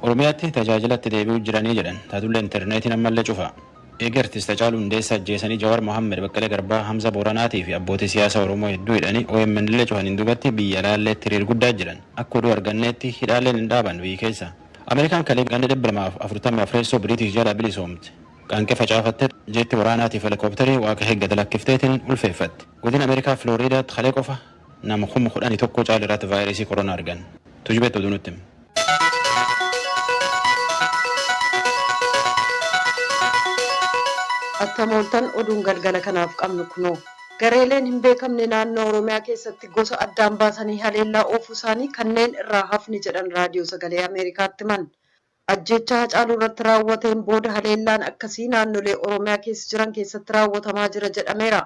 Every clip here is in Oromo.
Oromiyaatti tajaajilatti deebi'uu jiranii jedhan. Taatullee intarneetiin ammallee cufa. Eegi artist Hacaaluu Hundeessaa ajjeesanii Jawaar Mohammed, Baqqalee Garbaa, Hamza Booranaatii fi abbootii siyaasa Oromoo hedduu hidhanii OMN illee cufaniin duubatti biyya alaalleetti hiriir guddaa jiran. Akka oduu arganneetti hidhaaleen hin dhaaban biyyi keessa. Ameerikaan kalee ganna 244 Biriitish jala bilisoomte. Qaanqee facaafatte jeetti waraanaatiif helikoophtarii waaqa eeggate lakkifteetiin ulfeeffatte. Godina Ameerikaa Filooriidaatti kalee qofa nama 11,000 caala irratti vaayirasii koronaa argan. Tujubeetti oduu nutti hima. Akkam ooltan, oduun galgala kanaaf qabnu kunoo. Gareeleen hin beekamne naannoo Oromiyaa keessatti gosa addaan baasanii haleellaa oofuu isaanii kanneen irraa hafni jedhan Raadiyoo Sagalee Ameerikaatti himan. Ajjeechaa Hacaaluu irratti raawwateen booda haleellaan akkasii naannolee Oromiyaa keessa jiran keessatti raawwatamaa jira jedhameera.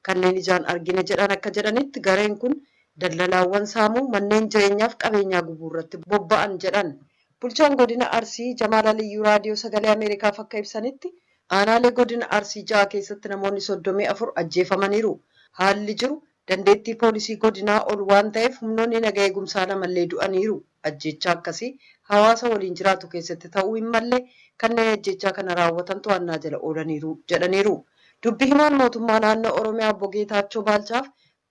Kanneen ijaan argine jedhan akka jedhanitti gareen kun daldalaawwan saamuu, manneen jireenyaaf qabeenyaa gubuu irratti bobba'an jedhan. Bulchaan godina Arsii Jamaal Aliyyuu Raadiyoo Sagalee Ameerikaaf akka ibsanitti aanaalee godina Arsii ja'a keessatti namoonni 34 ajjeefamaniiru. Haalli jiru dandeettii poolisii godinaa ol waan ta'eef humnoonni naga eegumsaa lamallee du'aniiru. Ajjeechaa akkasii hawaasa waliin jiraatu keessatti ta'uu hin malle, kanneen ajjeechaa kana raawwatan to'annaa jala oolaniiru jedhaniiru. Dubbi himaan mootummaa naannoo Oromiyaa obbo Geetaachoo Baalchaaf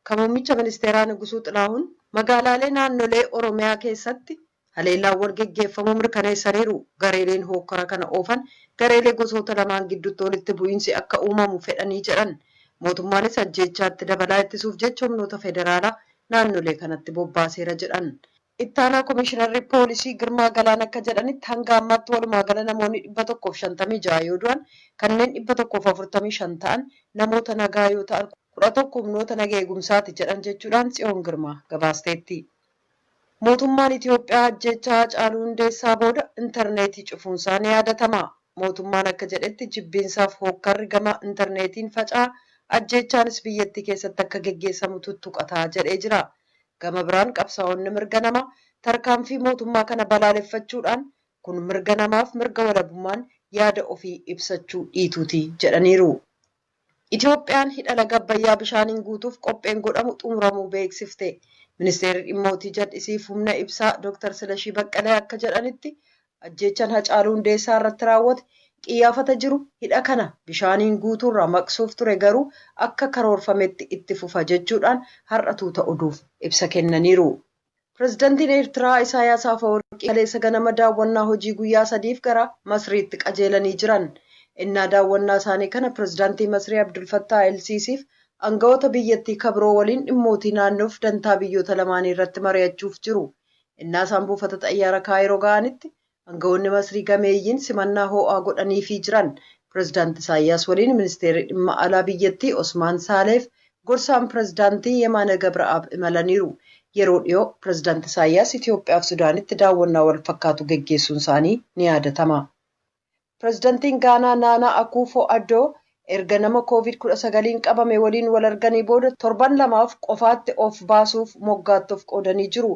kan muummicha ministeeraa Nugusuu Xilaahun magaalaalee naannolee Oromiyaa keessatti haleellaawwan geggeeffamuu mirkaneessaniiru. Gareeleen hookkara kana oofan gareelee gosoota lamaan gidduutti walitti bu'iinsi akka uumamu fedhanii jedhan. Mootummaanis ajjeechaatti dabalaa ittisuuf jecha humnoota federaalaa naannolee kanatti bobbaaseera jedhan. Ittaanaa Komishinarri Poolisii Girmaa Galaan akka jedhanitti hanga ammaatti walumaa gala namoonni 156 yoo du'an, kanneen 145 ta'an namoota nagaa yoo ta'an, 11 humnoota naga eegumsaati jedhan jechuudhaan Tsiyoon Girmaa gabaasteetti. Mootummaan Itiyoophiyaa ajjeechaa Hacaaluu Hundeessaa booda intarneetii cufuunsaa ni yaadatama. Mootummaan akka jedhetti jibbiinsaaf hookkarri gama intarneetiin faca'a, ajjeechaanis biyyattii keessatti akka geggeessamu tuttuqata jedhee jira. Gama biraan qabsaa'onni mirga namaa tarkaanfii mootummaa kana balaaleffachuudhaan kun mirga namaaf mirga walabummaan yaada ofii ibsachuu dhiituuti jedhaniiru. Itoophiyaan hidha laga Abbayyaa bishaaniin guutuuf qopheen godhamu xumuramuu beeksifte. Ministeerri dhimmootii jal'isiif humna ibsaa Dr. Silashii Baqqalee akka jedhanitti ajjeechaan Hacaaluu Hundeessaa irratti raawwate qiyyaafata jiru hidha kana bishaaniin guutuurraa maqsuuf ture, garuu akka karoorfametti itti fufa jechuudhaan har'a tuuta oduuf ibsa kennaniiru. Pireezidantiin Eertiraa Isaayaas Afawarqii kaleessa ganama daawwannaa hojii guyyaa sadiif gara Masriitti qajeelanii jiran. Innaa daawwannaa isaanii kana pireezidantii Masrii Abdul Fattah El-Siisiif aangawoota biyyattii kabiroo waliin dhimmootii naannoof dantaa biyyoota lamaanii irratti mari'achuuf jiru. Innaa isaan buufata xayyaara Kaayiroo ga'anitti aangawoonni Masrii gameeyyiin simannaa ho'aa godhaniifii jiran. Pireezidaanti Isaayyaas waliin ministeerri dhimma alaa biyyattii Osmaan Saaleef gorsaan pireezidaantii Yemaana Gabra'aab imalaniiru. Yeroo dhiyoo pireezidaanti Isaayyaas Itoophiyaa fi Sudaanitti daawwannaa wal fakkaatu geggeessuun isaanii ni yaadatama. Pireezidantiin Gaanaa Naanaa Akuufo Addoo erga nama Covid-19 qabame waliin wal arganii booda torban 2f qofaatti of baasuuf moggaatti of qoodanii jiru.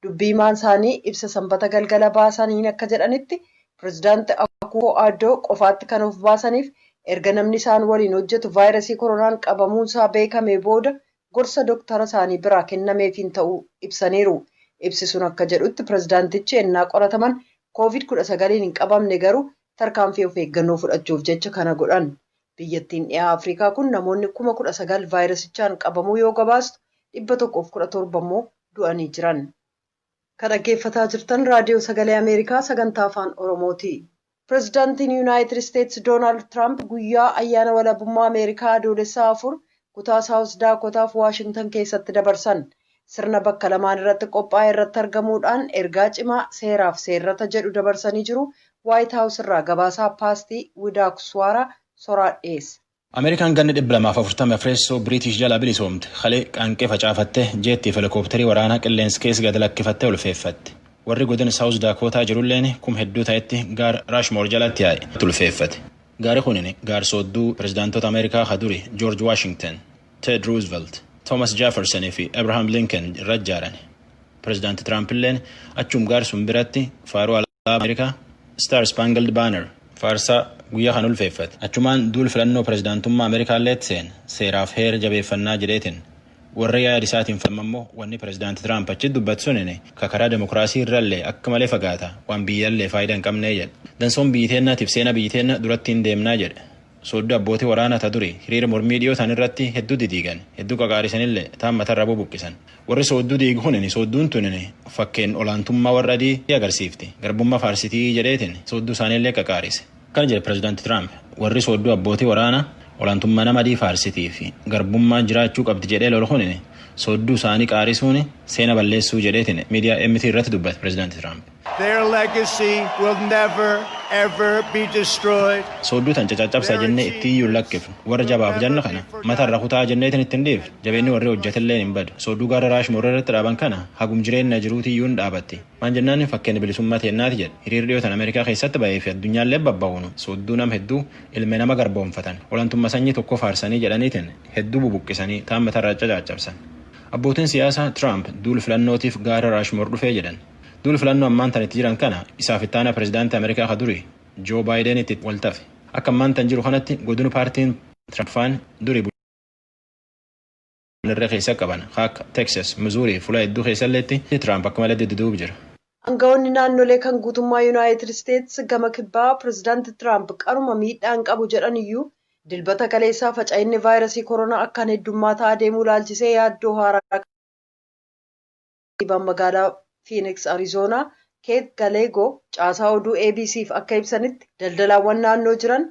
Dubbii himaan isaanii ibsa Sanbata galgala baasaniin akka jedhanitti pireezidaanti Akuufo Addoo qofaatti kan of baasaniif erga namni isaan waliin hojjetu vaayirasii koronaan qabamuunsaa beekamee booda gorsa doktara isaanii biraa kennameefiin ta'uu ibsaniiru. Ibsi sun akka jedhutti pireezidaantichi ennaa qorataman Covid-19 hin qabamne, garuu tarkaanfii of eeggannoo fudhachuuf jecha kana godhan. Biyyattiin dhihaa Afrikaa kun namoonni 19,000 vaayirasichaan qabamuu yoo gabaastu, 117 immoo du'anii jiran. Kan dhaggeeffataa jirtan Raadiyoo Sagalee Ameerikaa sagantaa Afaan Oromooti. Pireezidaantiin Yuunaayitid Isteetsi Doonaald Tiraamp guyyaa ayyaana walabummaa Ameerikaa Adoolessaa 4 kutaa Saawus Daakotaaf Waashingtan keessatti dabarsan. Sirna bakka lamaan irratti qophaa'e irratti argamuudhaan ergaa cimaa seeraaf seerrata jedhu dabarsanii jiru. Waayit Haawus irraa gabaasaa Paastii Widaakuswaaraa soraa dhiyeessa. Ameerikaan ganna 244 Biriitish jala bilisoomte kalee qaanqee facaafatte, jeettiif helikoophtarii waraanaa qilleensa keessa gad lakkifattee ulfeeffatte. Warri godina Saawus Daakootaa jirulleen kum hedduu ta'etti gaar Raashmoor jalatti yaa'e ulfeeffate. Gaari kunin gaar soodduu pirezidaantota Ameerikaa ka duri George Washington, Ted Roosevelt, Thomas Jefferson fi Abraham Lincoln irra ijaaran. Pirezidaanti Tiraamp illeen achum gaar sun biratti faaruu alaabaa Ameerikaa Star Spangled Banner faarsaa guyyaa kan ulfeeffate. Achumaan duul filannoo pirezidaantummaa Ameerikaa illee seen seeraaf heera jabeeffannaa jedheetiin Warra yaada isaatiin falma immoo wanni pirezidaanti Tiraamp achi dubbatu sunin ka karaa demokiraasii irrallee akka malee fagaata, waan biyyallee faayidaa hin qabnee jedhe. Dansoon biyyi teennaatiif seena biyyi teenna duratti hin deemnaa jedhe. Soodduu abbootii waraanaa ta duri hiriira mormii dhiyoo tan irratti hedduu didiigan, hedduu qaqaarisanillee taan matarra bubuqqisan. Warri soodduu diigu kunin soodduun tunin fakkeen olaantummaa warra adii agarsiifti, garbummaa faarsitii jedheetiin soodduu isaaniillee qaqaarise. Akkana jedhe pirezidaanti Tiraamp: warri soodduu abbootii waraanaa olaantummaa nama adii faarsitii fi garbummaan jiraachuu qabdi jedhee lolu kunin soodduu isaanii qaarisuun seena balleessuu jedheetiin miidiyaa MT irratti dubbate pirezidaanti Tiraamp. Their legacy will never, ever be destroyed. Soodduu tan cacaccabsaa jennee itti iyyuu hin lakkifnu. Warra jabaaf janna kana matarra kutaa jenneetiin ittiin dhiifnu. Jabeenni warri hojjetellee hin badu. Soodduu gaara Raashmoor irratti dhaaban kana hagum jireenya jiruuti iyyuu hin dhaabatti. Maan jennaan fakkeenya bilisummaa teennaati jedhe. Hiriirri dhiyootan Ameerikaa keessatti ba'ee fi addunyaallee babba'uun soodduu nam hedduu ilme nama garboomfatan. Olaantummaa sanyii tokko faarsanii jedhaniitiin hedduu bubuqqisanii taan matarra cacaccabsan. Abbootiin siyaasaa Tiraamp duul filannootiif gaara Raashmoor dhufee jedhan. Duul filannoo ammaan tan itti jiran kana isaaf ittaana pirezidaantii Ameerikaa ka duri Joo Baayiden itti wal tafe. Akka ammaan tan jiru kanatti godinu paartiin Tiraamp faan duri irra keessa qaban akka Texas, Missouri, fuula hedduu keessalleetti Tiraamp akka malee didduuba jira. Aangawoonni naannolee kan guutummaa Yuunaayitid Isteetsi gama kibbaa pirezidaanti Tiraamp qaruma miidhaan qabu jedhan iyyuu Dilbata kaleessaa faca'inni vaayirasii koronaa akkaan heddummataa adeemuu ilaalchisee yaaddoo haaraa magaalaa Fiiniks, Arizoonaa, Keet Galeegoo caasaa oduu ABC'f akka ibsanitti, daldalaawwan naannoo jiran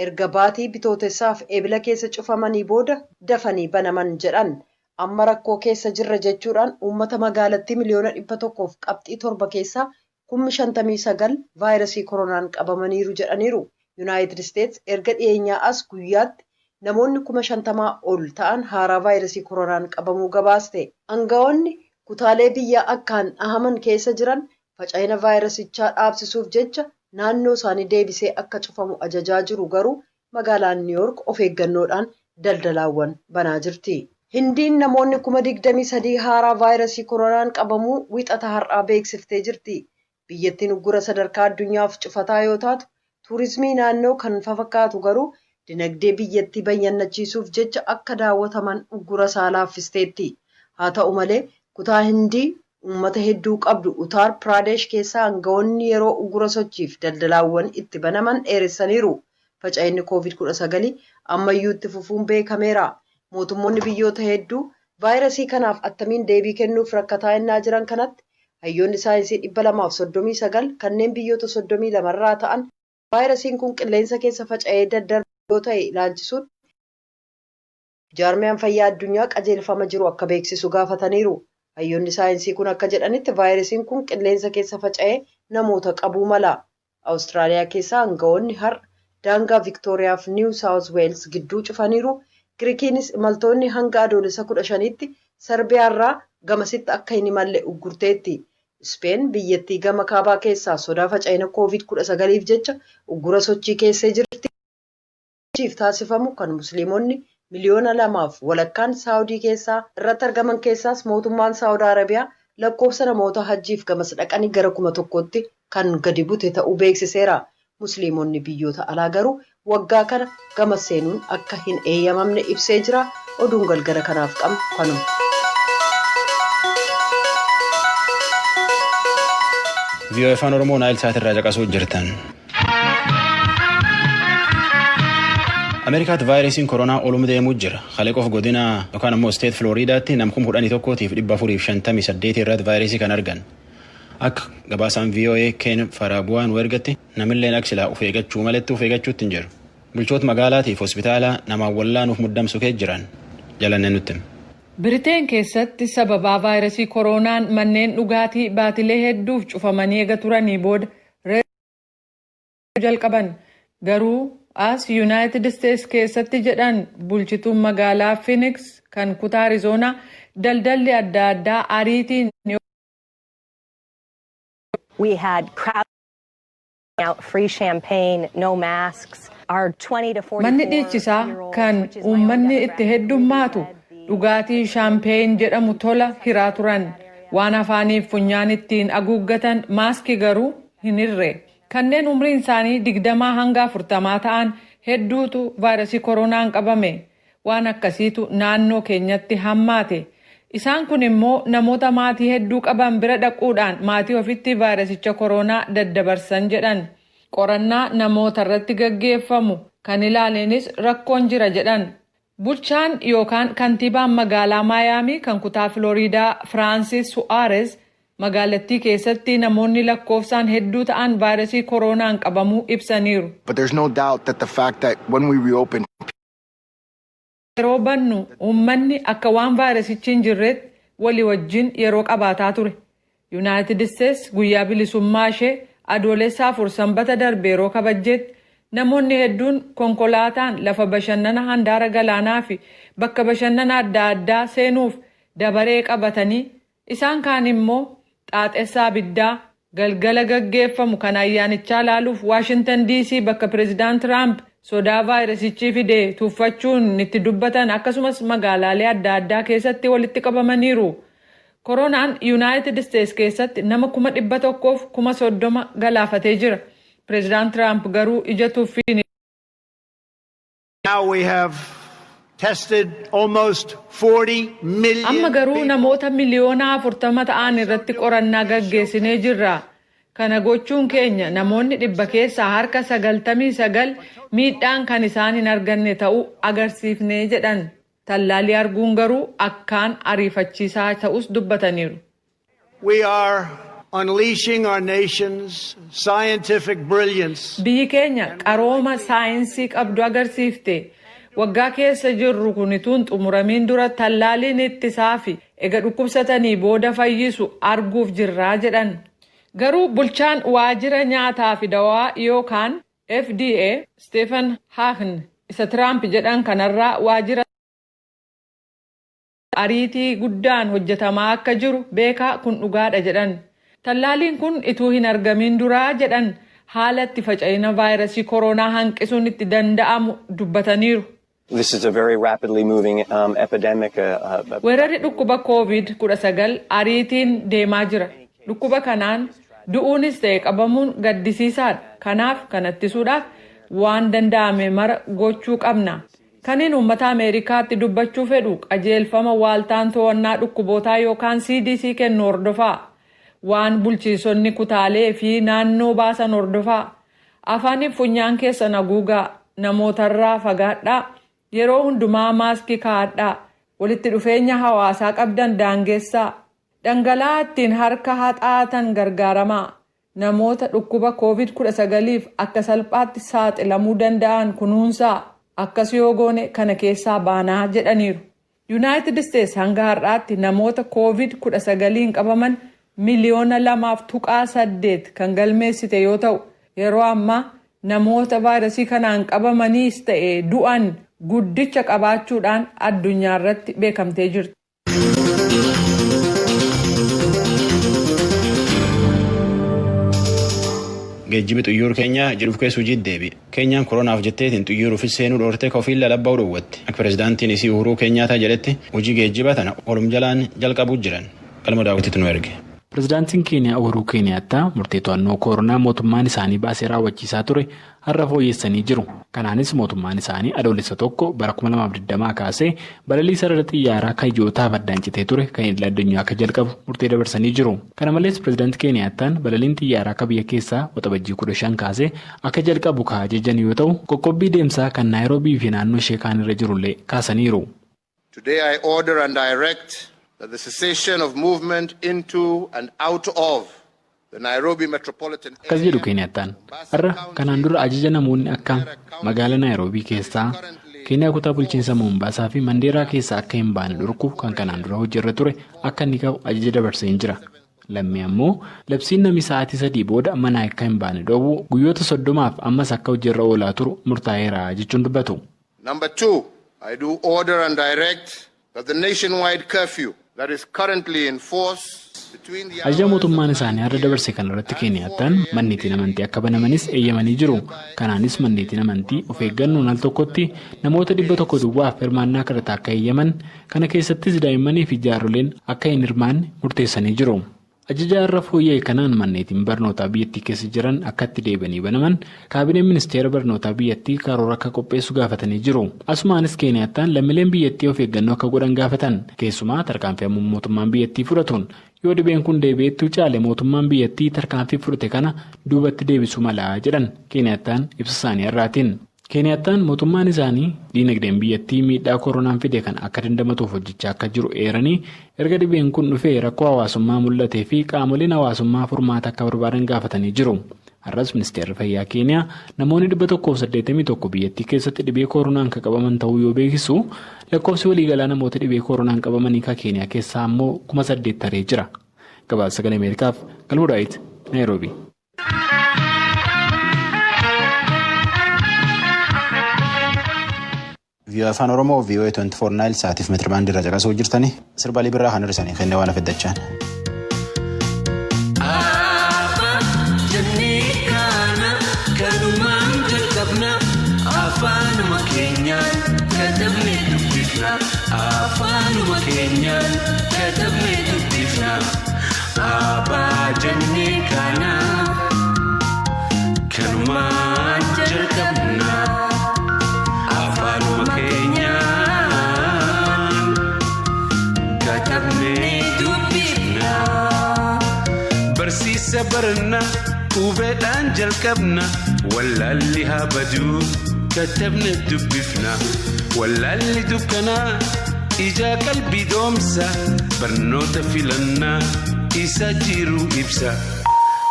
erga baatii Bitootessaaf Eebila keessa cufamanii booda dafanii banaman jedhan. Amma rakkoo keessa jirra jechuudhaan uummata magaalattii 100.7 miliyoona keessaa 59,000 vaayirasii koronaan qabamaniiru jedhaniiru. Yuunaayitid Isteets erga dhiyeenyaa as guyyaatti namoonni 50,000 ol ta'an haaraa vaayirasii koronaan qabamuu gabaaste. Aangawoonni kutaalee biyyaa akkaan dhahaman keessa jiran faca'ina vaayirasichaa dhaabsisuuf jecha naannoo isaanii deebisee akka cufamu ajajaa jiru, garuu magaalaan Niiyoork of eeggannoodhaan daldalaawwan banaa jirti. Hindiin namoonni 23,000 haaraa vaayirasii koronaan qabamuu Wixata har'aa beeksiftee jirti. Biyyattiin uggura sadarkaa addunyaaf cufataa yoo taatu, tuurizimii naannoo kan fafakkaatu garuu dinagdee biyyattii bayyannachiisuuf jecha akka daawwataman uggura isaa laaffisteetti. Haa ta'u malee, kutaa Hindii uummata hedduu qabdu Utaar Piraadesh keessaa aangawoonni yeroo uggura sochiif daldalaawwan itti banaman dheeressaniiru. Faca'inni COVID-19 ammayyuu itti fufuun beekameera. Mootummoonni biyyoota hedduu vaayirasii kanaaf attamiin deebii kennuuf rakkataa innaa jiran kanatti, hayyoonni saayinsii 239 kanneen biyyoota 32 irraa ta'an vaayirasiin kun qilleensa keessa faca'ee daddarbu yoo ta'e ilaalchisuun jaarmiyaan fayyaa addunyaa qajeelfama jiru akka beeksisu gaafataniiru. Hayyoonni saayinsii kun akka jedhanitti, vaayirasiin kun qilleensa keessa faca'ee namoota qabuu mala. Awustiraaliyaa keessaa aangawoonni har'a daangaa Viktooriyaa fi Niiw Saawuz Weels gidduu cufaniiru. Giriikiinis imaltoonni hanga Adoolessa 15tti Sarbiyaarraa gamasitti akka hin imalle uggurteetti. Ispeen biyyattii gama kaabaa keessaa sodaa faca'ina COVID-19f jecha uggura sochii keessee jirti. Taasifamu kan Musliimonni 2.5 miliyoonaan Saawudii keessaa irratti argaman keessaas mootummaan Saawud Arabiyaa lakkoofsa namoota hajjiif gamas dhaqanii gara 1,000tti kan gadi bute ta'uu beeksiseera. Musliimonni biyyoota alaa garuu waggaa kana gamas seenuun akka hin eeyyamamne ibsee jira. Oduun galgala kanaaf qabnu kanuma. VOA Afaan Oromoo Naayil Saat irraa caqasuu jirtan. Ameerikaatti vaayirasiin koronaa olum deemuu jira. Kalee qofa godina yookaan ammoo state Filooriidaatti nam 11,458 irratti vaayirasii kan argan. Akka gabaasaan VOA Keen Faraabu'aan ergatti, namilleen akka silaa of eeggachuu maletti of eeggachuutti hin jiru. Bulchoota magaalaatiif hospitaala namaan wallaanuuf muddamsu kee jiran jalannee nutti. Biriteen keessatti sababaa vaayirasii koronaan manneen dhugaatii baatilee hedduuf cufamanii eega turanii booda jalqaban. Garuu as Yuunaayitid Isteetsi keessatti, jedhan bulchituun magaalaa Fiiniks kan kutaa Arizoonaa, daldalli adda addaa ariitiin We had crowd out free champagne, no masks. Our 20 to 44 Manni dhiichisaa kan uummanni itti heddummaatu dhugaatii shaampeen jedhamu tola hiraa turan. Waan afaaniif funyaan ittiin haguuggatan, maaskii garuu hin hirre. Kanneen umriin isaanii 20 hanga 40 ta'an hedduutu vaayirasii koronaan qabame. Waan akkasiitu naannoo keenyatti hammaate. Isaan kun immoo namoota maatii hedduu qaban bira dhaquudhaan maatii ofitti vaayirasicha koronaa daddabarsan jedhan. Qorannaa namoota irratti gaggeeffamu kan ilaaleenis rakkoon jira jedhan. Bulchaan yookaan kantiibaan magaalaa Maayaamii kan kutaa Filooriidaa Firaansis Su'aares magaalattii keessatti namoonni lakkoofsaan hedduu ta'an vaayirasii koronaan qabamuu ibsaniiru. But there's no doubt that the fact that when we reopen, Yeroo bannu uummanni akka waan vaayirasichi hin jirreetti walii wajjin yeroo qabaataa ture. Yuunaayitid Isteets guyyaa bilisummaa ishee Adoolessa 4, Sanbata darbe yeroo kabajjeetti, namoonni hedduun konkolaataan lafa bashannana handaara galaanaa fi bakka bashannana adda addaa seenuuf dabaree qabatanii, isaan kaan immoo xaaxessaa abiddaa galgala gaggeeffamu kan ayyaanichaa ilaaluuf Waashintan DC bakka Pireezidaant Tiraamp sodaa vaayirasichi fide tuuffachuun itti dubbatan, akkasumas magaalaalee adda addaa keessatti walitti qabamaniiru. Koronaan Yuunaayitid Isteets keessatti nama 130,000 galaafatee jira. Pireezidaant Tiraamp garuu ija tuffiin Now we have tested almost 40 million Amma garuu people. namoota 40 miliyoona ta'an irratti qorannaa gaggeessinee jirra. Kana gochuun keenya namoonni 99% miidhaan kan isaan hin arganne ta'uu agarsiifnee jedhan. Tallaalii arguun garuu akkaan ariifachiisaa ta'us dubbataniiru. We are unleashing our nation's scientific brilliance. Biyyi keenya qarooma saayinsii qabdu agarsiifte. Waggaa keessa jirru kun ituun xumuramiin dura tallaaliin ittisaa fi ega dhukkubsatanii booda fayyisu arguuf jirraa jedhan. Garuu bulchaan waajjira nyaataa fi dawaa yookaan FDA Stephen Hahn isa Tiraamp jedhan kanarraa waajjira ariitii guddaan hojjetamaa akka jiru beekaa, kun dhugaadha jedhan. Tallaaliin kun ituu hin argamin duraa jedhan, haala itti faca'ina vaayirasii koronaa hanqisuun itti danda'amu dubbataniiru. This is a very rapidly moving epidemic. Weerarri dhukkuba COVID-19 ariitiin deemaa jira. Dhukkuba kanaan du'uunis ta'e qabamuun gaddisiisaadha. Kanaaf kana ittisuudhaaf waan danda'ame mara gochuu qabna. Kaniin uummata Ameerikaatti dubbachuu fedhu, qajeelfama waaltaan to'annaa dhukkubootaa yookaan CDC kennu hordofaa. Waan bulchiisonni kutaalee fi naannoo baasan hordofaa. Afaaniif funyaan keessan haguugaa. Namootarraa fagaadhaa. Yeroo hundumaa maaskii kaa'adhaa. Walitti dhufeenya hawaasaa qabdan daangessaa. Dhangala'aa ittiin harka haxaatan gargaaramaa. Namoota dhukkuba COVID-19f akka salphaatti saaxilamuu danda'an kunuunsaa. Akkas yoo goone kana keessaa baanaa jedhaniiru. Yuunaayitid Isteets hanga har'aatti namoota COVID-19 qabaman 2.8 miliyoona kan galmeessite yoo ta'u, yeroo ammaa namoota vaayirasii kanaan qabamaniis ta'e du'an guddicha qabaachuudhaan addunyaa irratti beekamtee jirti. Geejjibi xuyyoor Keenyaa jedhuuf keessa hojii deebi'e. Keenyaan koronaaf jetteetiin xuyyoor seenuu dhoortee ka ofiin lalabba'uu dhowwatte. Akka pirezidaantiin isii Uhuruu Keenyaataa jedhetti, hojii geejjiba tana olum jalaan jalqabuu jiran. Galma Daawwititti nu erge. Pireezidaantiin Keeniyaa Uhuruu Keeniyaattaa murtee to'annoo koronaa mootummaan isaanii baasee raawwachiisaa ture har'a fooyyessanii jiru. Kanaanis mootummaan isaanii Adoolessa 1 bara 2020 kaasee balalii sarara xiyyaaraa kan ji'ootaaf addaan citee ture kan idil addunyaa akka jalqabu murtee dabarsanii jiru. Kana malees Pireezidaantii Keeniyaattaan balaliin xiyyaaraa akka biyya keessaa Waxabajjii 15 kaasee akka jalqabu kan ajajan yoo ta'u, qoqqobbii deemsaa kan Naayiroobii fi naannoo ishee kaan irra jirullee kaasaniiru. Today I order and direct that the cessation of movement into and out of the Nairobi metropolitan Akkas jedhu Keeniyaattaan: "Har'a kanaan dura ajaja namoonni akka magaalaa Naayiroobii keessaa, Keeniyaa kutaa bulchiinsa Moombaasaa fi Mandeeraa keessaa akka hin baane dhorku kan kanaan dura hojiirra ture akka inni qabu ajaja dabarsee jira. Lammii ammoo labsiin namni sa'aatii 3 booda mana akka hin baane dhoowwu guyyoota 30f ammas akka hojiirra oolaa turu murtaa'eera" jechuun dubbatu. Number two, I do order and direct that the nationwide curfew that is currently in force between the Ajaja mootummaan isaanii har'a dabarse kanarratti Keeniyaattaan manneetiin amantii akka banamanis eeyyamanii jiru. Kanaanis manneetiin amantii of eeggannoon al tokkotti namoota 100 duwwaaf hirmaannaa kadhataa akka eeyyaman, kana keessattis daa'immanii fi jaarroleen akka hin hirmaanne murteessanii jiru. Ajaja har'a fooyya'e kanaan manneetiin barnootaa biyyattii keessa jiran akka itti deebi'anii banaman kaabineen ministeera barnootaa biyyattii karoora akka qopheessu gaafatanii jiru. Asumaanis Keeniyaattaan lammiileen biyyattii of eeggannoo akka godhan gaafatan. Keessumaa tarkaanfii mootummaan biyyattii fudhatuun yoo dhibeen kun deebi'eettuu caale mootummaan biyyattii tarkaanfii fudhate kana duubatti deebisuu mala jedhan Keeniyaattaan ibsa isaanii har'aatiin. Keeniyaattaan mootummaan isaanii diinagdeen biyyattii miidhaa koronaan fide kan akka dandamatuuf hojjechaa akka jiru eeranii erga dhibeen kun dhufee rakkoo hawaasummaa mul'atee fi qaamoleen hawaasummaa furmaata akka barbaadan gaafatanii jiru. Har'as ministeerri fayyaa Keeniyaa namoonni 181 biyyattii keessatti dhibee koronaan kan qabaman ta'uu yoo beeksisu, lakkoofsi waliigalaa namoota dhibee koronaan qabamanii kan Keeniyaa keessaa immoo 8,000 taree jira. Gabaasa Sagalee Ameerikaaf Galmoo Daawit, Naayiroobii. VOA Afaan Oromoo VOA 24 Naayil Saatiif meetira baandii irra caqasuu jirtanii sirba Birraa kan hir'isanii kennee waan afiddachaan. Jennee kana kanumaan jalqabna, afaanuma keenyaan katabnee dubbifna, afaanuma keenyaan katabnee dubbifna. Abbaa jennee kana kanumaan jalqabna, afaanuma keenyaan katabnee dubbifna. Barsiisa baranna, hubeedhaan jalqabna, wallaalli haa baduu, katabne dubbifna. Wallaalli dukkanaa ijaa qalbii doomsa, barnoota filannaa isa jiru ibsa.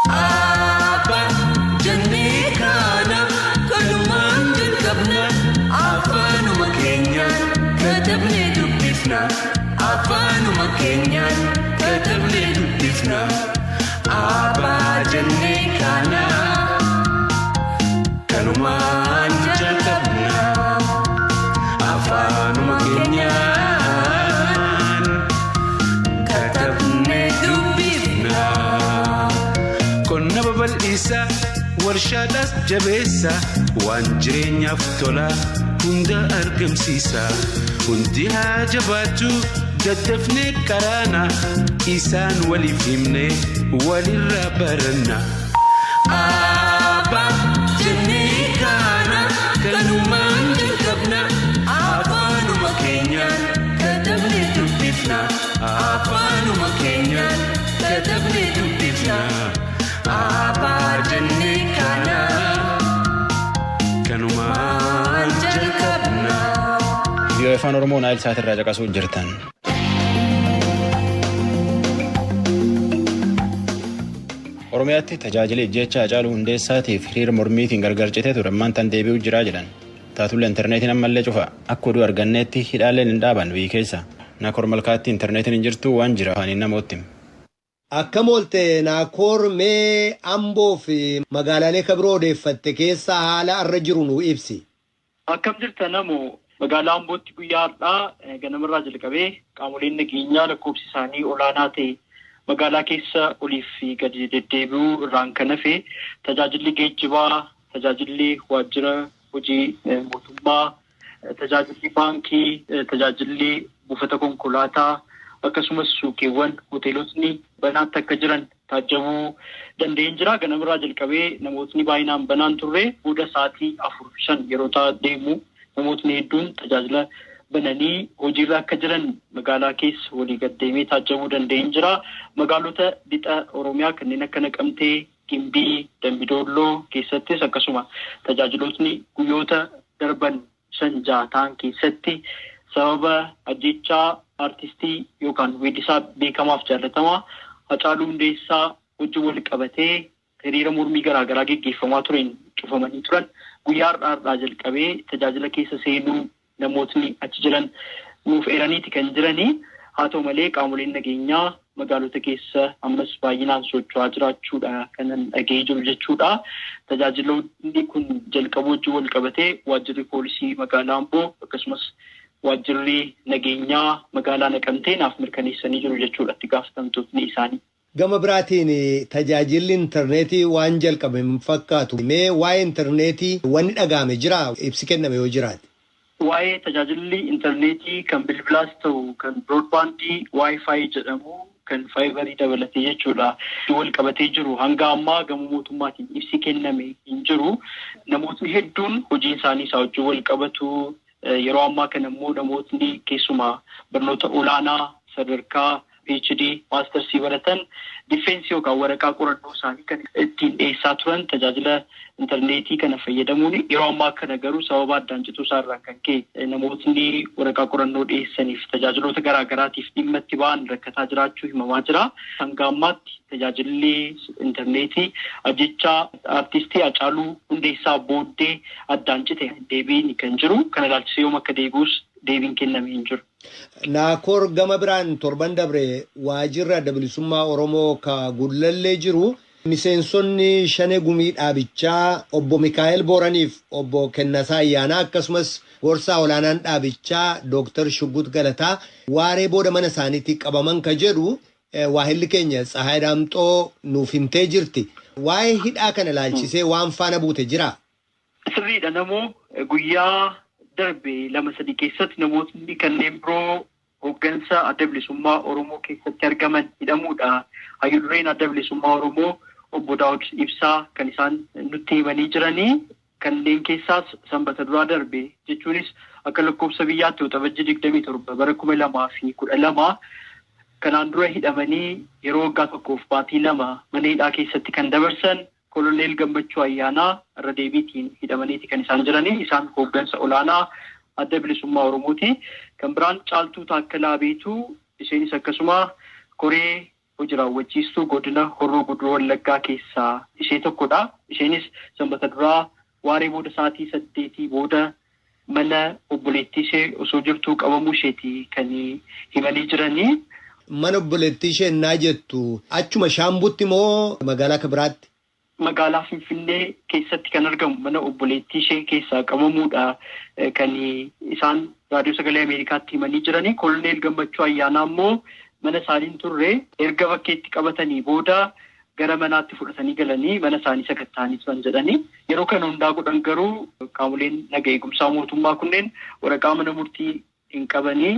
Abbaa jennee kana kanumaan jalqabna, afaanuma keenyaan katabnee dubbifna, afaanuma keenyaan katabnee dubbifna. Abbaa jennee kana kanumaan jalqabna, afaanuma keenyaan katabnee dubbifna. Qonna babal'isaa, warshaadhaas jabeessa, waan jireenyaaf tola hunda argamsiisa. Hundi haa jabaatu, daddafnee karaana isaan waliif himne walirraa baranna. Abbaa jennee kana kanumaan jalqabna, afaanuma keenyaan katabnee dubbifna, afaanuma keenyaan katabnee dubbifna. Abbaa jennee kana kanumaan jalqabna. VOA Afaan Oromoo Naayil Saat irraa caqasuu jirtan. Oromiyaatti tajaajila ijjeechaa Hacaaluu Hundeessaatiif hiriira mormiitiin gargar citee ture ammaan tan deebi'uu jiraa jedhan. Taatullee intarneetiin ammallee cufa. Akka oduu arganneetti hidhaaleen hin dhaaban biyyi keessa. Naakor Malkaatti intarneetiin hin jirtu waan jira afaaniin namootti. Akkam oolte Naakoor? Mee Amboo fi magaalaalee kabiroo odeeffatte keessa haala arra jiru nu ibsi. Akkam jirta namoo? Magaalaa Ambootti guyyaa har'aa ganamarraa jalqabee qaamoleen nageenyaa lakkoofsi isaanii olaanaa ta'e magaalaa keessa oliif gadi deddeebi'uu irraan kan hafe tajaajilli geejjibaa, tajaajilli waajjira hojii mootummaa, tajaajilli baankii, tajaajilli buufata konkolaataa, akkasumas suuqiiwwan, hoteelotni banaatti akka jiran taajjabuu danda'een jira. Ganamarraa jalqabee namootni baay'inaan banaan turre, booda sa'aatii 4, 5 yeroo ta'a deemu namootni hedduun tajaajila bananii hojiirra akka jiran magaalaa keessa walii gad deemee taajjabuu danda'een jira. Magaalota lixa Oromiyaa kanneen akka Naqamtee, Gimbii, Dambidolloo keessattis akkasuma tajaajilootni guyyoota darban 5, 6 ta'an keessatti sababa ajjechaa artistii yookaan weellisaa beekamaaf jaallatamaa Hacaaluu Hundeessaa wajjin wal qabatee hiriira mormii garaagaraa geggeeffamaa tureen cufamanii turan guyyaa har'aa jalqabee tajaajila keessa seenuu namootni achi jiran nuuf eeraniiti kan jiranii. Haa ta'u malee, qaamoleen nageenyaa magaalota keessa ammas baay'inaan socho'aa jiraachuudha kanan dhaga'ee jiru jechuudha. Tajaajiloonni kun jalqabuu wajjin wal qabatee waajjirri poolisii magaalaa Amboo akkasumas waajjirri nageenyaa magaalaa Naqamtee naaf mirkaneessanii jiru jechuudha itti gaafatamtootni isaanii. Gama biraatiin tajaajilli intarneetii waan jalqabe hin fakkaatu. Mee waa'ee intarneetii wanni dhaga'ame jira, ibsi kenname yoo jiraate? Waa'ee tajaajilli intarneetii kan bilbilaas ta'u kan broadbandii, WiFi jedhamu kan faayibarii dabalatee jechuudha. Wal qabatee jiru hanga ammaa gama mootummaatiin ibsi kenname hin jiru. Namootni hedduun hojiin isaanii isaa wajjin wal qabatu. Yeroo ammaa kana immoo namootni keessumaa barnoota olaanaa sadarkaa PhD, maastarsii baratan difeensi yookaan waraqaa qorannoo isaanii kan ittiin dhiyeessaa turan tajaajila intarneetii kana fayyadamuun yeroo ammaa kana garuu sababa addaan cituu isaarraan kan ka'e namootni waraqaa qorannoo dhiyeessaniif tajaajiloota garaagaraatiif dhimma itti ba'an rakkataa jiraachuu himamaa jira. Hanga ammaatti tajaajilli intarneetii ajjechaa aartistii Hacaaluu Hundeessaa booddee addaan cite deebiin kan jiru. Kana ilaalchisee yoom akka deebi'us deebiin kenname hin jiru. Naakoor, gama biraan torban dabre waajjirri Adda Bilisummaa Oromoo ka Gullallee jiru miseensonni Shanee Gumii dhaabichaa obbo Mikaa'el Booraniif obbo Kennasaa Ayyaanaa, akkasumas gorsaa olaanaan dhaabichaa Dooktar Shuggut Galataa waaree booda mana isaaniitti qabaman ka jedhu waahilli keenya Tsahaay Daamxoo nuuf himtee jirti. Waa'ee hidhaa kana ilaalchisee waan faana buute jira? Sirriidha namoo, guyyaa darbe 2-3 keessatti namootni kanneen biroo hooggansa Adda Bilisummaa Oromoo keessatti argaman hidhamuudha. Hayyuu dureen Adda Bilisummaa Oromoo obbo Daawud Ibsaa kan isaan nutti himanii jiranii. Kanneen keessaas Sanbata duraa darbe, jechuunis akka lakkoofsa biyyaatti Waxabajjii 27 bara 2012, kanaan dura hidhamanii yeroo waggaa tokkoof baatii 2 mana hidhaa keessatti kan dabarsan Koloneel Gammachuu Ayyaanaa irra deebiitiin hidhamaniiti kan isaan jiranii. Isaan hooggansa olaanaa Adda Bilisummaa Oromooti. Kan biraan Caaltuu Taakkalaa Beetuu, isheenis akkasuma koree hojii raawwachiistuu godina Horroo Guduruu Wallaggaa keessaa ishee tokkodha. Isheenis Sanbata duraa waaree booda sa'aatii 8 booda mana obboleettii ishee osoo jirtuu qabamuu isheeti kan himanii jiranii. Mana obboleettii ishee ennaa jettu achuma Shaambutti moo magaalaa akka biraatti? Magaalaa Finfinnee keessatti kan argamu mana obboleettii ishee keessaa qabamuudha kan isaan Raadiyoo Sagalee Ameerikaatti himanii jiranii. Koloneel Gammachuu Ayyaanaa immoo mana isaanii turre erga bakkeetti qabatanii booda gara manaatti fudhatanii galanii mana isaanii sakatta'anii turan jedhanii. Yeroo kana hundaa godhan garuu qaamoleen naga eegumsaa mootummaa kunneen waraqaa mana murtii hin qabanii,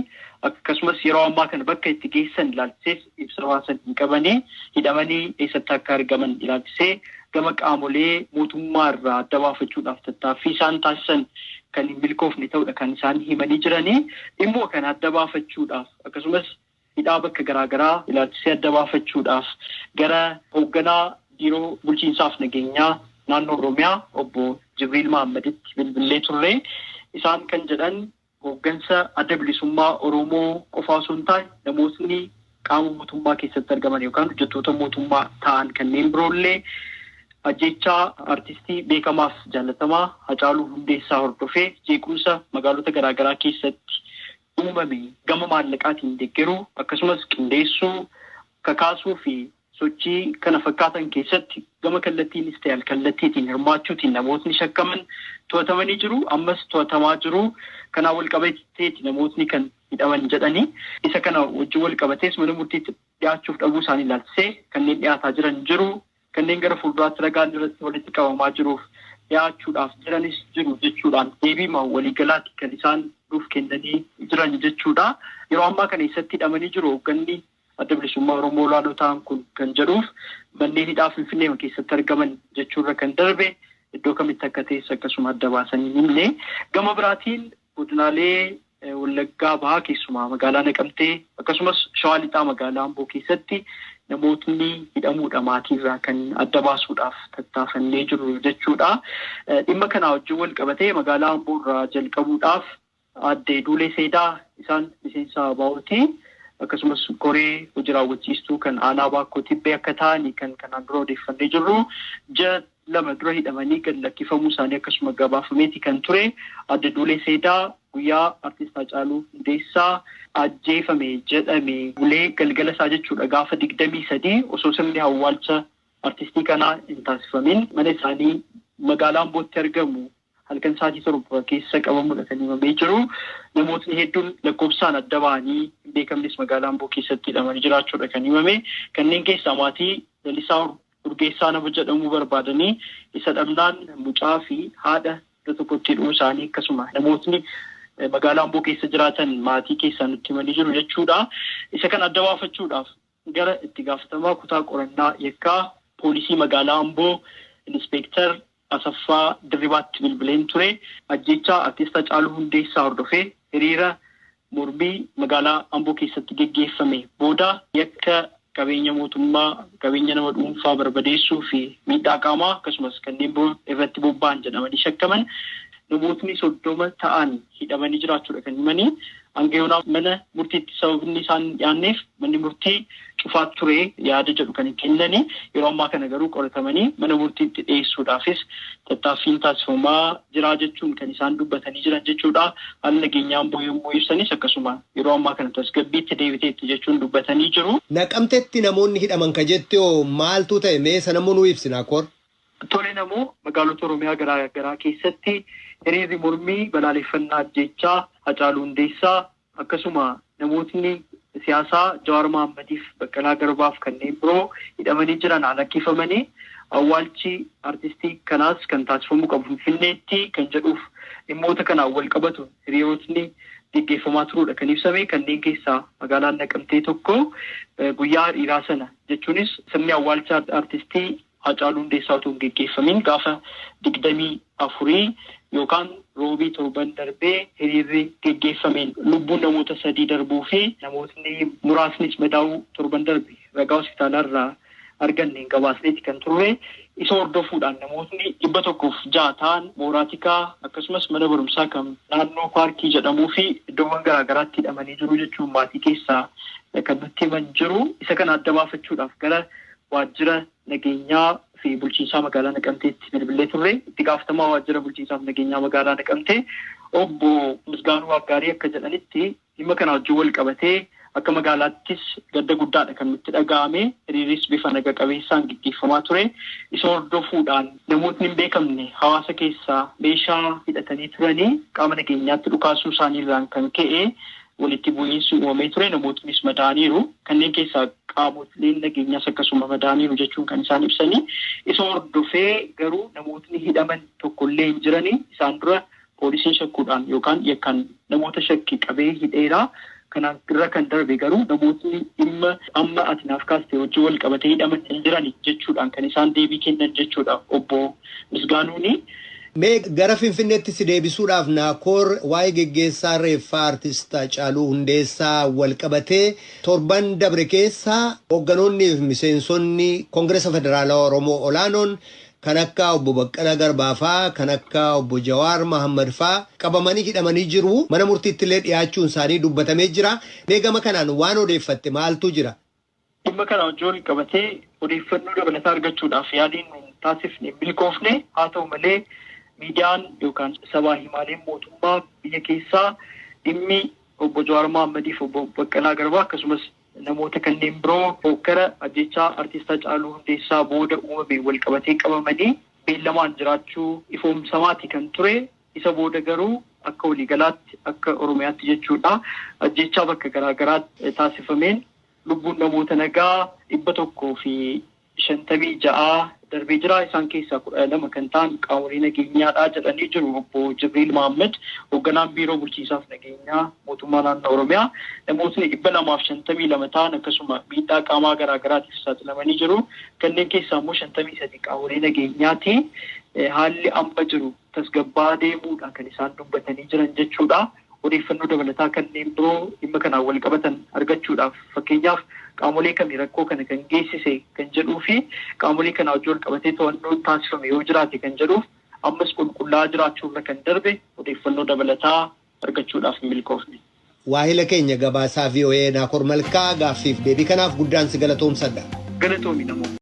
akkasumas yeroo ammaa kana bakka itti geessan ilaalchisees ibsa baasan hin qabanii. Hidhamanii eessatti akka argaman ilaalchisee gama qaamolee mootummaa irraa adda baafachuudhaaf tattaaffii isaan taasisan kan hin milkoofne ta'udha kan isaan himanii jiranii. Dhimmoo kana adda baafachuudhaaf, akkasumas hidhaa bakka garaagaraa ilaalchisee adda baafachuudhaaf, gara hoogganaa biiroo bulchiinsaaf nageenyaa naannoo Oromiyaa obbo Jibriil Mahaammaditti bilbillee turre. Isaan kan jedhan hooggansa Adda Bilisummaa Oromoo qofaa osoo hin taane namootni qaama mootummaa keessatti argaman yookaan hojjettoota mootummaa ta'an kanneen biroollee ajjechaa artistii beekamaaf jaallatamaa Hacaaluu Hundeessaa hordofee jeequmsa magaalota garaagaraa keessatti uumame gama maallaqaatiin deeggaruu, akkasumas qindeessuu, kakaasuu fi sochii kana fakkaatan keessatti gama kallattiinis ta'e alkallattiitiin hirmaachuutiin namootni shakkaman to'atamanii jiru. Ammas to'atamaa jiru. Kanaan wal qabateeti namootni kan hidhaman jedhanii. Isa kana wajjin wal qabatees mana murtiitti dhiyaachuuf dhabuu isaanii ilaalchisee kanneen dhiyaataa jiran jiru. Kanneen gara fuulduraatti ragaan irratti walitti qabamaa jiruuf dhiyaachuudhaaf jiranis jiru jechuudhaan deebiima waliigalaatti kan isaan nuuf kennanii jiran jechuudha. Yeroo ammaa kana eessatti hidhamanii jiru hoogganni Adda Bilisummaa Oromoo olaanoo ta'an kun kan jedhuuf manneen hidhaa Finfinnee keessatti argaman jechuurra kan darbe iddoo kamitti akka ta'es akkasuma adda baasanii himne. Gama biraatiin godinaalee Wallaggaa Bahaa, keessumaa magaalaa Naqamtee, akkasumas Shawaa Lixaa magaalaa Amboo keessatti namootni hidhamuudha maatiirraa kan adda baasuudhaaf tattaafannee jiru jechuudha. Dhimma kanaa wajjin wal qabatee magaalaa Amboo irraa jalqabuudhaaf aadde Duulee Seedaa, isaan miseensa ABO'ti. Akkasumas koree hojii raawwachiistuu kan aanaa Baakkoo Tibbee akka ta'an kan kanaan dura odeeffannee jirru, ji'a 2 dura hidhamanii gad lakkifamuu isaanii akkasuma gabaafameeti kan ture. Aadde Duulee Seedaa guyyaa artist Hacaaluu Hundeessaa ajjeefame jedhame bulee galgala isaa jechuudha, gaafa 23, osoo sirni awwaalcha artistii kanaa hin taasifamin mana isaanii magaalaa Ambootti argamu halkan sa'aatii 7 keessa qabamuudha kan himamee jiru. Namootni hedduun lakkoofsaan adda ba'anii hin beekamnes magaalaa Amboo keessatti hidhamanii jiraachuudha kan himame. Kanneen keessaa maatii Lalisaa Urgeessaa nama jedhamu barbaadanii isa dhabnaan mucaa fi haadha iddoo tokkotti hidhuu isaanii akkasuma namootni magaalaa Amboo keessa jiraatan maatii keessaa nutti himanii jiru jechuudha. Isa kana adda baafachuudhaaf Gara itti gaafatamaa kutaa qorannaa yakkaa poolisii magaalaa Amboo Inspeektar Asaffaa Dirribaatti bilbileen ture. Ajjeechaa artist Hacaaluu Hundeessaa hordofee hiriira mormii magaalaa Amboo keessatti geggeeffame booda yakka qabeenya mootummaa, qabeenya nama dhuunfaa barbadeessuu fi miidhaa qaamaa akkasumas kanneen biroo irratti bobba'an jedhamanii shakkaman namootni 30 ta'an hidhamanii jiraachuudha kan himanii. Hanga yoonaa mana murtiitti sababni isaan hin dhiyaanneef manni murtii cufaa ture yaada jedhu kan kennani. Yeroo ammaa kana garuu qoratamanii mana murtiitti dhiyeessuudhaafis tattaaffiin taasifamaa jira jechuun kan isaan dubbatanii jiran jechuudha. Haala nageenyaa Amboo yommuu ibsanis akkasuma yeroo ammaa kana tasgabbiitti deebiteetti jechuun dubbatanii jiru. Naqamtetti namoonni hidhaman ka jette hoo maaltu ta'e mee sanammoo nuu ibsi Naakoor? Tole namoo, magaalota Oromiyaa garaa garaa keessatti hiriirri mormii balaaleffannaa ajjeechaa Hacaaluu Hundeessaa akkasuma namootni siyaasaa Jawaar Mahaammadiif Baqqalaa Garbaaf kanneen biroo hidhamanii jiran haa lakkifamanii, awwaalchi artistii kanaas kan taasifamuu qabu Finfinneetti kan jedhuuf dhimmoota kanaan wal qabatu hiriirotni geggeeffamaa turuudha kan ibsame. Kanneen keessaa magaalaan Naqamtee tokko. Guyyaa hiriiraa sana jechuunis sirni awwaalcha artistii Haacaaluu Hundeessaa utuu hin geggeeffamiin gaafa 24 yookaan Roobii torban darbee hiriirri geggeeffameen lubbuun namoota 3 darbuu fi namootni muraasnis madaa'uu torban darbe ragaa hospitaalaa irraa arganneen gabaasneeti kan turre. Isa hordofuudhaan namootni 106 ta'an mooraa tikaa akkasumas mana barumsaa kan naannoo paarkii jedhamuu fi iddoowwan garaa garaatti hidhamanii jiru jechuun maatii keessaa kan nutti himan jiru. Isa kana adda baafachuudhaaf gara waajjira nageenyaa fi bulchiinsaa magaalaa Naqamteetti bilbilee turre. Itti gaafatamaa waajjira bulchiinsaa fi nageenyaa magaalaa Naqamtee obbo Misgaanuu Waaggaarii akka jedhanitti dhimma kana wajjin wal qabatee akka magaalaattis gadda guddaadha kan nutti dhaga'ame. Hiriirris bifa naga qabeessaan gaggeeffamaa ture. Isa hordofuudhaan namootni hin beekamne hawaasa keessaa meeshaa hidhatanii turanii qaama nageenyaatti dhukaasuu isaaniirraan kan ka'e walitti bu'iinsi uumamee ture. Namootnis madaa'aniiru. Kanneen keessaa qaamoleen nageenyaas akkasuma madaa'aniiru jechuun kan isaan ibsanii. Isa hordofee garuu namootni hidhaman tokkollee hin jiranii. Isaan dura poolisiin shakkuudhaan yookaan yakkaan namoota shakke qabee hidheera. Kanaan irra kan darbe garuu namootni dhimma amma ati naaf kaaste wajjin wal qabatee hidhaman hin jirani jechuudhaan kan isaan deebii kennan jechuudha obbo Misgaanuuni. Mee gara Finfinneetti si deebisuudhaaf Naakoor, waa'ee geggeessaa reeffaa Artist Hacaaluu Hundeessaa wal qabatee torban dabre keessa hoogganoonnii fi miseensonni Koongiresa Federaalawaa Oromoo olaanoon kan akka obbo Baqqalaa Garbaa faa, kan akka obbo Jawaar Mahaammad faa qabamanii hidhamanii jiru. Mana murtiitti illee dhiyaachuun isaanii dubbatamee jira. Mee gama kanaan waan odeeffatte maaltu jira? Dhimma kana wajjin wal qabatee odeeffannoo dabalataa argachuudhaaf yaaliin nuun taasifne hin milkoofne. Haa ta'u malee miidiyaan yookaan sabaa himaaleen mootummaa biyya keessaa dhimmi obbo Jawaar Mahaammadiif obbo Baqqalaa Garbaa akkasumas namoota kanneen biroo hookkara ajjeechaa Artist Hacaaluu Hundeessaa booda uumameen wal qabatee qabamanii beellamaan jiraachuu ifoomsamaati kan ture. Isa booda garuu akka waliigalaatti akka Oromiyaatti jechuudha ajjeechaa bakka garaa garaatti taasifameen lubbuun namoota nagaa 156 darbee jira. Isaan keessaa 12 kan ta'an qaamolee nageenyaadha jedhanii jiru obbo Jibriil Mahammad, hoogganaan biiroo bulchiinsaaf nageenyaa mootummaa naannoo Oromiyaa. Namootni 252 ta'an akkasuma miidhaa qaamaa garaa garaatiif saaxilamanii jiru. Kanneen keessaa immoo 53 qaamolee nageenyaati. Haalli amma jiru tasgabbaa'aa deemuudha kan isaan dubbatanii jiran jechuudha. Odeeffannoo dabalataa kanneen biroo dhimma kanaan wal qabatan argachuudhaaf fakkeenyaaf qaamolee kami rakkoo kana kan geessise kan jedhuu fi qaamolee kanaa wajjin wal qabatee to'annoon taasifame yoo jiraate kan jedhuuf ammas qulqullaa'aa jiraachuurra kan darbe odeeffannoo dabalataa argachuudhaaf hin milkoofne. Waahila keenya gabaasaa voa Naakoor Malkaa gaaffiif deebii kanaaf guddaan si galatoomsadha. Galatoomi namoo.